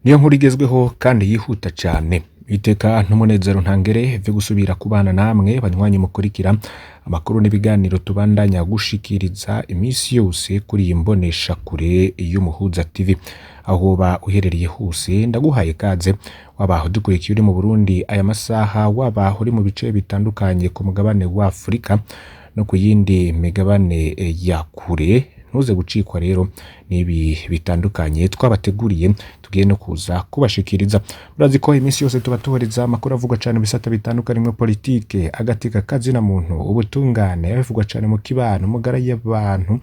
Niyo nkuru igezweho kandi yihuta cane. Iteka n'umunezero ntangere vyo gusubira kubana namwe banywanyi mukurikira amakuru n'ibiganiro tubandanya gushikiriza imisi yose kuri iyi mbonesha kure y'Umuhuza TV. Aho woba uherereye hose ndaguhaye kaze, waba udukurikiye uri mu Burundi aya masaha, waba uri mu bice bitandukanye ku mugabane wa Afurika no ku yindi migabane ya kure, ntuze gucikwa rero n'ibi bitandukanye twabateguriye tugiye no kuza kubashikiriza. Murazi ko iminsi yose tuba tuhoriza amakuru avugwa cane mu bisata bitandukanye mwo politike, agateka kazina muntu, ubutungane, abivugwa cane mu kibano, mugara y'abantu,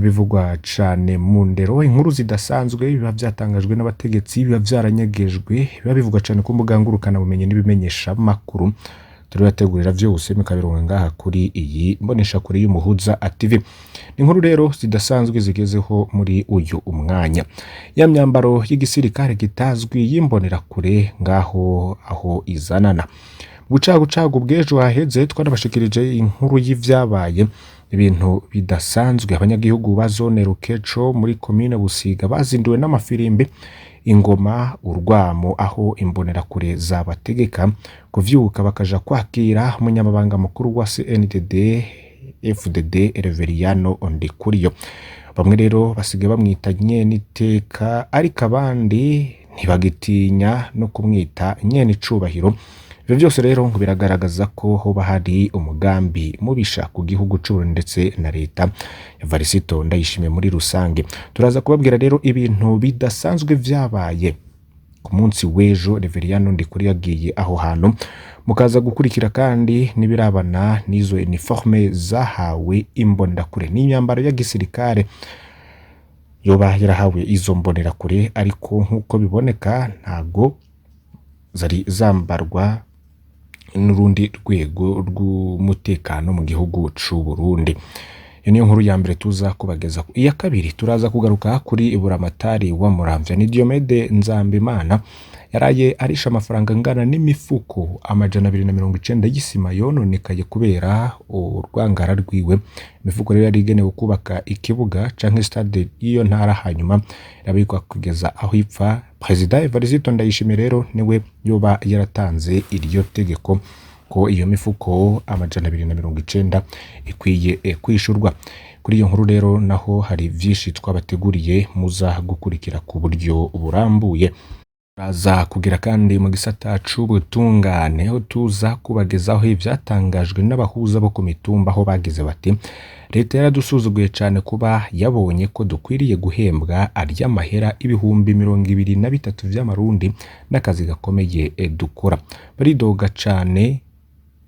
bivugwa cane mu ndero, inkuru zidasanzwe biba vyatangajwe n'abategetsi, biba vyaranyegejwe, biba bivugwa cane ku mbuga ngurukana bumenyi n'ibimenyesha makuru. Turabategurira vyose mukabironka ngaha kuri iyi mboneshakure y'Umuhuza TV. Inkuru rero zidasanzwe zigezeho muri uyu umwanya. Ya myambaro y'igisirikare kitazwi y'imbonerakure ngaho aho izanana. Bucagucagu bw'ejo haheze twarabashikirije inkuru y'ivyabaye, ibintu bidasanzwe. Abanyagihugu ba zone Rukeco muri komine Busiga bazinduwe n'amafirimbi, ingoma, urwamo, aho imbonerakure zabategeka kuvyuka bakaja kwakira umunyamabanga mukuru wa CNDD FDD Reveriyano Ndikuriyo. Bamwe rero basigaye bamwita nyeniteka, ariko abandi ntibagitinya no kumwita nyenicubahiro. Ivyo vyose rero ngo biragaragaza ko hoba hari umugambi mubisha ku gihugu c'Uburundi ndetse na leta ya Varisito Ndayishimiye muri rusange. Turaza kubabwira rero ibintu bidasanzwe vyabaye ku munsi w'ejo Reveriyano Ndikuriyo yagiye aho hantu, mukaza gukurikira kandi n'ibirabana n'izo uniforme zahawe imbonerakure n'imyambaro ya gisirikare yoba yarahawe izo mbonerakure, ariko nk'uko biboneka ntago zari zambarwa n'urundi rwego rw'umutekano mu gihugu c'u Burundi. Iyo niyo nkuru ya mbere tuza kubagezaho. Iya kabiri turaza kugaruka kuri Buramatari wa Muramvya ni Diomede Nzambimana yaraye arisha amafaranga angana n'imifuko 290 y'isima yononekaye kubera urwangara rwiwe. Imifuko rero yari igenewe kubaka ikibuga canke stade y'iyo ntara, hanyuma irabikwa kugeza aho ipfa. Perezida Evariste Ndayishimiye rero niwe yoba yaratanze iryo tegeko ko iyo mifuko 290 ikwiye kwishurwa. Kuri iyo nkuru rero naho hari vyinshi twabateguriye muza gukurikira ku buryo burambuye. Turaza kugira kandi mu gisata c'ubutungane aho tuza kubagezaho ivyatangajwe n'abahuza bo ku mitumba, aho bagize bati leta yaradusuzuguye cane kuba yabonye ko dukwiriye guhembwa arya mahera 23,000 vy'amarundi n'akazi gakomeye dukora. Baridoga cane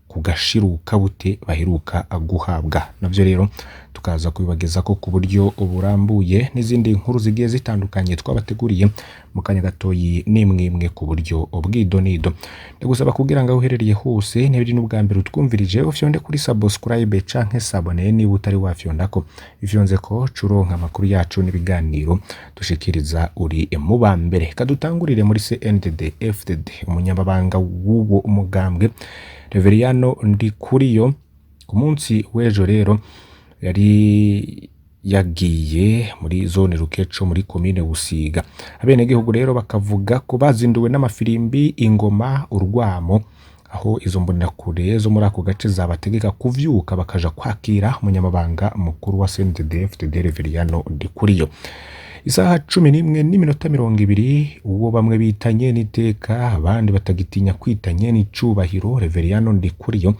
ku gashiruka bute baheruka guhabwa. Navyo rero tukaza kubibagezako ku buryo burambuye n'izindi nkuru zigiye zitandukanye twabateguriye mu kanya gatoyi n'imwimwe ku buryo bw'idonido. Ndagusaba kugira ngo aho uherereye hose niba ari n'ubwa mbere utwumvirije ufyonde kuri subscribe canke s'abonner niba utari wafyondako. Ifyonze ko curonka amakuru yacu n'ibiganiro dushikiriza uri mu ba mbere. Kadutangurire muri CNDD FDD, umunyamabanga w'uwo mugambwe Reveriyano Ndikuriyo ku munsi w'ejo rero yari yagiye muri zone Rukeco muri komine Busiga. Abenegihugu rero bakavuga ko bazinduwe n'amafirimbi, ingoma, urwamo, aho izo mbonerakure zo muri ako gace zabategeka kuvyuka bakaja kwakira umunyamabanga mukuru wa CNDD FDD Reveriyano Ndikuriyo. Isaha 11:20 uwo bamwe bita nyeniteka abandi batagitinya kwita nyenicubahiro Reveriyano Ndikuriyo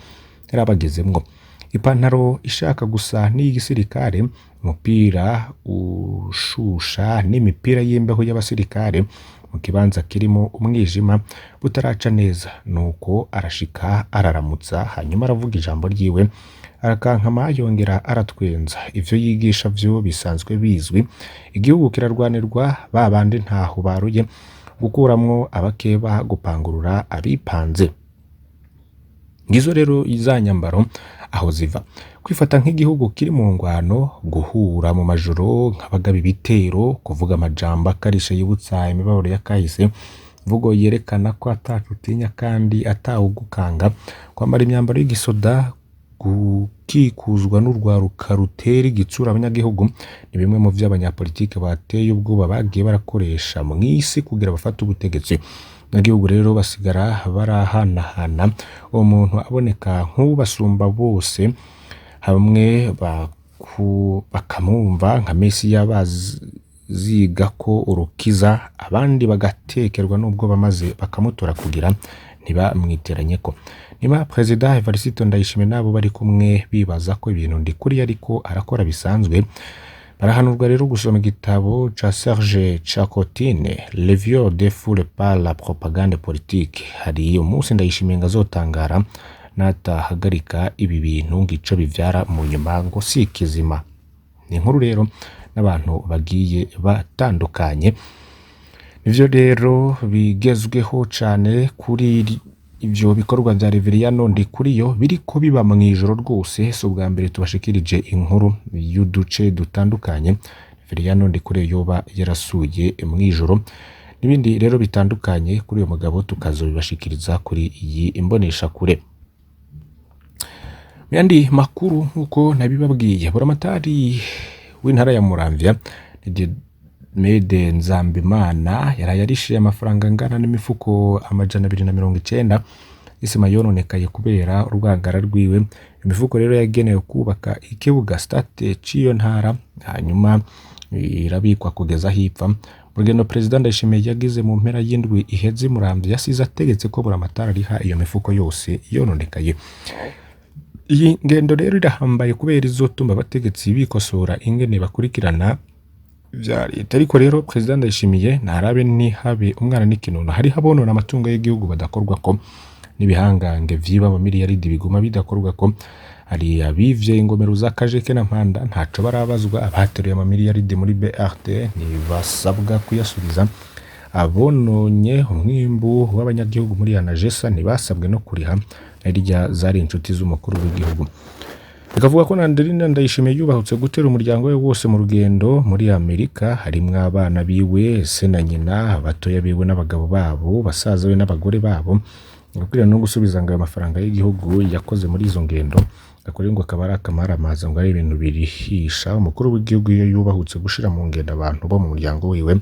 yarabagezemwo. Ipantaro ishaka gusa n'iy'igisirikare, umupira ushusha n'imipira y'imbeho y'abasirikare, mu kibanza kirimo umwijima butaraca neza. Nuko arashika araramutsa, hanyuma aravuga ijambo ryiwe, arakankama yongera aratwenza. Ivyo yigisha vyo bisanzwe bizwi, igihugu kirarwanirwa, ba bandi ntaho baruye, gukuramwo abakeba, gupangurura abipanze. Ngizo rero za nyambaro aho ziva. Kwifata nk'igihugu kiri mu ngwano, guhura mu majoro nk'abagaba ibitero, kuvuga amajambo akarishe yibutsa imibabaro ya kahise, imvugo yerekana ko atacu utinya kandi atawugukanga, kwambara imyambaro y'igisoda Gukikuzwa n'urwaruka rutera igitsura abanyagihugu ni bimwe mu vyo abanyapolitike bateye ubwoba bagiye barakoresha mw'isi kugira bafate ubutegetsi. Abanyagihugu rero basigara barahanahana uwo muntu aboneka nk'uwubasumba bose, hamwe bakamwumva nka Mesiya baziga ko urukiza, abandi bagatekerwa n'ubwoba maze bakamutora kugira ntibamwiteranyeko. Niba Perezida Evariste Ndayishimiye n'abo bari kumwe bibaza ko ibintu Ndikuriyo ariko arakora bisanzwe, barahanurwa rero gusoma igitabo ca Serge Chakotine Le viol des foules par la propagande politique. Hari umunsi Ndayishimiye ngo azotangara natahagarika ibi bintu ngo ico bivyara mu nyuma ngo si kizima. Ni inkuru rero n'abantu bagiye batandukanye. Nivyo rero bigezweho cane kuri ivyo bikorwa vya Reveriyano Ndikuriyo biriko biba mw'ijoro rwose. Si ubwa mbere tubashikirije inkuru y'uduce dutandukanye Reveriyano Ndikuriyo yoba yarasuye mw'ijoro, n'ibindi rero bitandukanye kuri uyu mugabo tukazobibashikiriza kuri iyi imboneshakure. Mu yandi makuru nk'uko nabibabwiye, buramatari w'intara ya Muramvya Diomede Nzambimana yaraye arishuye amafaranga angana n'imifuko 290 isima yononekaye kubera urwangara rwiwe. Imifuko rero yagenewe kubaka ikibuga stade c'iyo ntara, hanyuma irabikwa kugeza aho ipfa. Mu rugendo Perezida Ndayishimiye yagize mu mpera y'indwi iheze i Muramvya, yasize ategetse ko buramatari ariha iyo mifuko yose yononekaye. Iyi ngendo rero irahambaye kubera izotuma abategetsi bikosora ingene bakurikirana vya leta. Ariko rero Perezida Ndayishimiye ntarabe ntihabe umwana n'ikinono. Hariho abonona amatungo y'igihugu badakorwako, n'ibihangange vyiba amamiliyaridi biguma bidakorwako. Hari abivye ingomero za Kajeke na Mpanda ntaco barabazwa, abateruye amamiliyaridi muri BRT ntibasabwa kuyasubiza, abononye umwimbu w'abanyagihugu muri Anagesa ntibasabwe no kuriha, na zari inshuti z'umukuru w'igihugu. Bikavuga ko Nanderine Ndayishimiye yubahutse gutera umuryango we wose mu rugendo muri Amerika, harimwo abana biwe, se na nyina, abatoya biwe n'abagabo babo, basaza be n'abagore babo, gukwira no gusubiza ngo ayo mafaranga y'igihugu yakoze muri izo ngendo akore ngo akaba ari akamaramaza, ngo ari ibintu birihisha. Umukuru w'igihugu iyo yubahutse gushira mu ngendo abantu bo mu muryango wiwe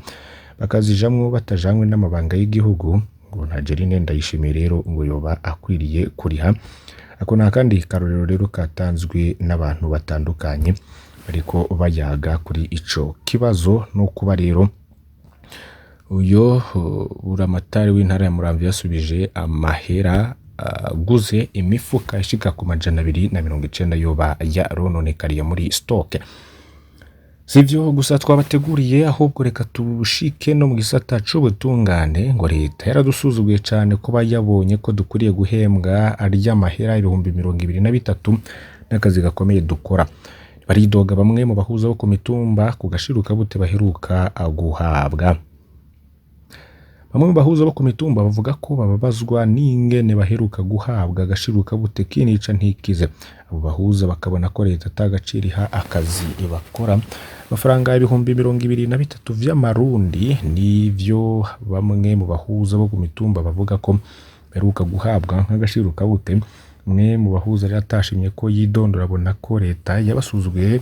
bakazijamwo batajanywe n'amabanga y'igihugu, ngo Angeline Ndayishimiye rero ngo yoba akwiriye kuriha. Ako ni akandi karorero rero katanzwe n'abantu batandukanye bariko bayaga kuri ico kibazo. No kuba rero uyo buramatari w'intara ya Muramvya yasubije amahera aguze imifuka ishika ku 290 yoba yarononekariye muri stock. Sivyo gusa twabateguriye, ahubwo reka tushike no mu gisata c'ubutungane. Ngo leta yaradusuzuguye cane kuba yabonye ko dukwiriye guhembwa arya mahera 23,000 n'akazi gakomeye dukora. Baridoga bamwe mu bahuza bo ku mitumba ku gashirukabute baheruka guhabwa. Bamwe mu bahuza bo ku mitumba bavuga ko bababazwa n'ingene baheruka guhabwa agashirukabute kinica ntikize. Abo bahuza bakabona ko leta ata gaciro iha akazi bakora. Amafaranga 23,000 vy'amarundi nivyo bamwe mu bahuza bo ku mitumba bavuga ko baheruka guhabwa nk'agashirukabute. Umwe mu bahuza rero atashimye ko yidondora, abona ko leta yabasuzuguye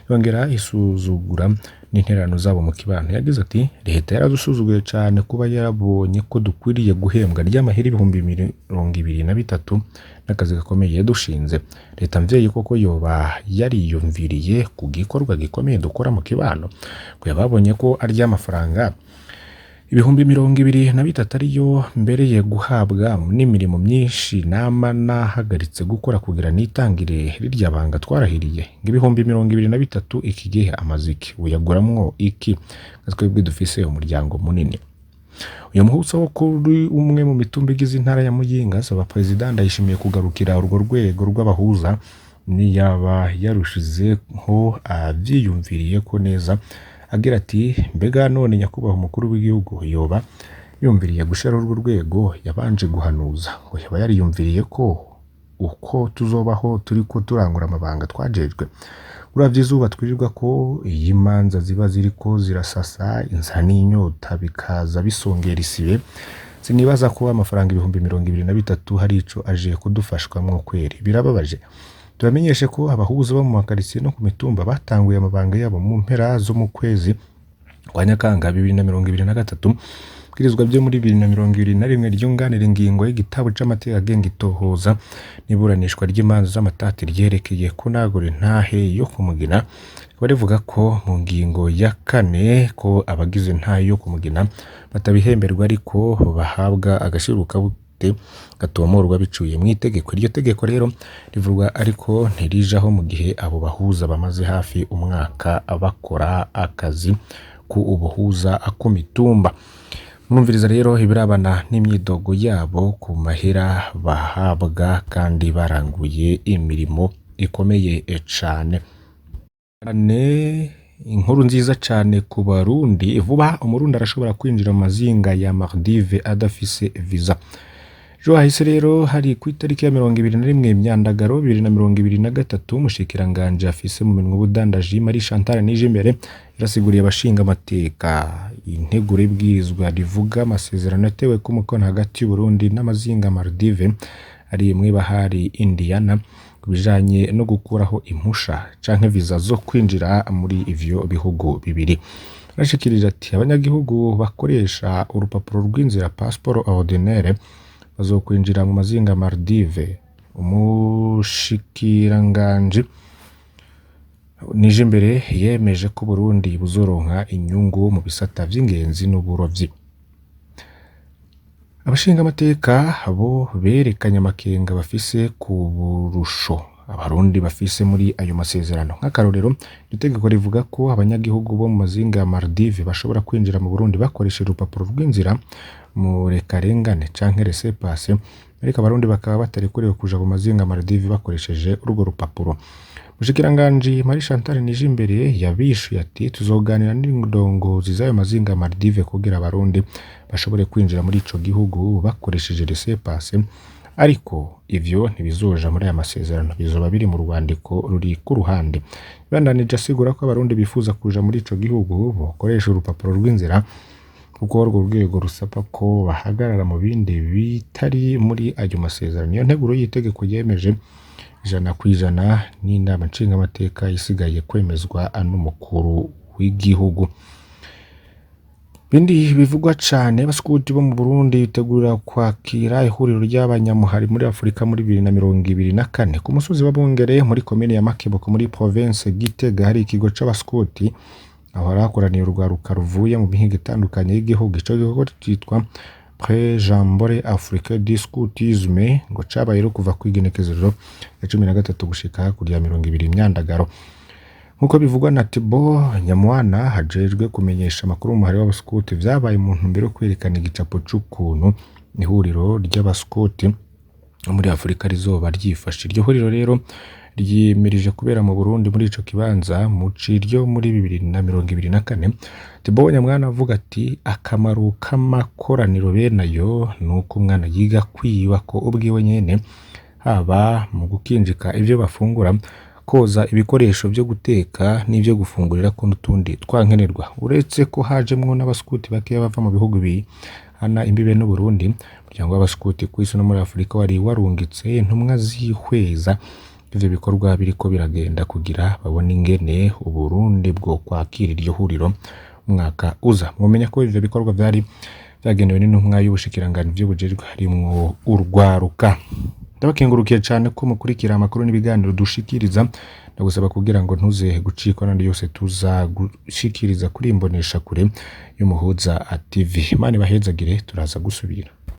yongera isuzugura n'intererano zabo mu kibano. Yagize ati: leta yaradusuzuguye cane kuba yarabonye ko dukwiriye guhembwa ry'amahera 23,000 n'akazi gakomeye yadushinze. Leta mvyeyi koko yoba yariyumviriye ku gikorwa gikomeye dukora mu kibano, ngo yababonye ko arya amafaranga 23,000 ariyo mbereye guhabwa n'imirimo myinshi nama nahagaritse gukora kugira nitangire rirya banga twarahiriye. Ngo 23,000 iki gihe amaziki uyaguramwo iki, twebwe dufise umuryango munini. Uyu muhuza wo kuri umwe mu mitumba igize intara ya Muyinga asaba Perezida Ndayishimiye kugarukira urwo rwego rw'abahuza niyaba yarushizeho avyiyumviriye ko neza. Agira ati: mbega none nyakubahwa umukuru w'igihugu yoba yumviriye gushira urwo rwego yabanje guhanuza, ngo yaba yariyumviriye ko uko tuzobaho turiko turangura amabanga twajejwe. Uravye izuba twirirwa ko iyi manza ziba ziriko zirasasa inzara n'inyota bikaza bisongera isibe, sinibaza ko amafaranga 23,000 hari ico aje kudufashwamwo kweri. Birababaje. Tubamenyeshe ko abahuza bo mu makaritsiye no ku mitumba batanguye amabanga yabo mu mpera zo mu kwezi kwa Nyakanga 2023. Ibwirizwa ryo muri 2021 ryunganira ingingo y'igitabo c'amategeko agenga itohoza n'iburanishwa ry'imanza z'amatati ryerekeye kunagura intahe yo kumugina, rikaba rivuga ko mu ngingo ya kane ko abagize intahe yo kumugina batabihemberwa ariko bahabwa agashirukabute gatomorwa biciye mw'itegeko. Iryo tegeko rero rivugwa ariko ntirijaho mu gihe abo bahuza bamaze hafi umwaka bakora akazi ku ubuhuza ku mitumba. Mwumviriza rero ibirabana n'imyidogo yabo ku mahera bahabwa kandi baranguye imirimo ikomeye cane. Inkuru nziza cane ku Barundi, vuba Umurundi arashobora kwinjira mu mazinga ya Maldives adafise visa. Ejo hahise rero hari kw'itariki ya 21 Myandagaro 2023, umushikiranganji afise mu minwe ubudandaji Marie Chantal Nijimbere yarasiguriye abashinga amateka integuro y'ibwirizwa rivuga amasezerano yateweko umukono hagati y'Uburundi n'amazinga Maldives ari mw'ibahari Indiana ku bijanye no gukuraho impusha canke visa zo kwinjira muri ivyo bihugu bibiri. Yarashikirije ati abanyagihugu bakoresha urupapuro rw'inzira passeport ordinaire bazokwinjira mu mazinga Maldives. Umushikiranganji Nijimbere yemeje ko Uburundi buzoronka inyungu mu bisata vy'ingenzi n'uburovyi. Abashingamateka bo berekanye amakenga bafise ku burusho Abarundi bafise muri ayo masezerano. Nk'akarorero, iryo tegeko rivuga ko abanyagihugu bo mu mazinga ya Maldives bashobora kwinjira mu Burundi bakoresheje urupapuro rw'inzira murekarengane canke laissez-passer, ariko Abarundi bakaba batarekuriwe kuja mu mazinga Maldives bakoresheje urwo rupapuro. Umushikiranganji Marie Chantal Nijimbere yabishuye ati tuzoganira n'indongozi z'ayo mazinga Maldives kugira Abarundi bashobore kwinjira muri ico gihugu bakoresheje laissez-passer, ariko ivyo ntibizoja muri aya masezerano, bizoba biri mu rwandiko ruri ku ruhande. Yabandanije asigura ko Abarundi bifuza kuja muri ico gihugu bokoresha urupapuro rw'inzira kuko urwo rwego rusaba ko bahagarara mu bindi bitari muri ayo masezerano. Iyo nteguro y'itegeko yemeje 100% n'inama nshingamateka, isigaye kwemezwa n'umukuru w'igihugu. Bindi bivugwa cane, abaskuti bo mu Burundi bitegurira kwakira ihuriro ry'abanyamuhari muri Afurika muri 2024 ku musozi wa Bungere muri komine ya Makeboko muri province Gitega hari ikigo c'abaskuti, aho hakoraniye urwaruka ruvuye mu mihingo itandukanye y'igihugu. Ico gikorwa citwa Pré-Jamboree Africain du Scoutisme, ngo cabaye rero kuva kw'igenekerezo rya 13 gushika ku rya 20 Myandagaro. Nk'uko bivugwa na Thibaut Nyamwana hajejwe kumenyesha amakuru mu muhari w'abaskuti, vyabaye mu ntumbero yo kwerekana igicapo c'ukuntu ihuriro ry'abaskuti bo muri Afurika rizoba ryifashe. Iryo huriro rero ryimirije kubera mu Burundi muri ico kibanza mu ci ryo muri 2024. Thibaut Nyamwana avuga ati akamaro k'amakoraniro bene ayo nuko umwana yiga kwiyubako ubwiwe nyene, haba mu gukinjika ivyo bafungura, koza ibikoresho vyo guteka n'ivyo gufungurirako n'utundi twankenerwa. Uretse ko hajemwo n'abaskuti bakeya bava mu bihugu bihana imbibe n'Uburundi, umuryango w'abaskuti kw'isi no muri Afurika wari warungitse intumwa zihweza ivyo bikorwa biriko biragenda kugira babone ingene Uburundi bwo kwakira iryo huriro umwaka uza. Mwomenya ko ivyo bikorwa vyari vyagenewe n'intumwa y'ubushikiranganji vy'ubujejwe harimwo urwaruka. Ndabakengurukiye cane ko mukurikira amakuru n'ibiganiro dushikiriza, ndagusaba kugira ngo ntuze gucikwa n'andi yose tuza gushikiriza kuri imbonesha kure y'Umuhuza TV. Imana ibahezagire, turaza gusubira.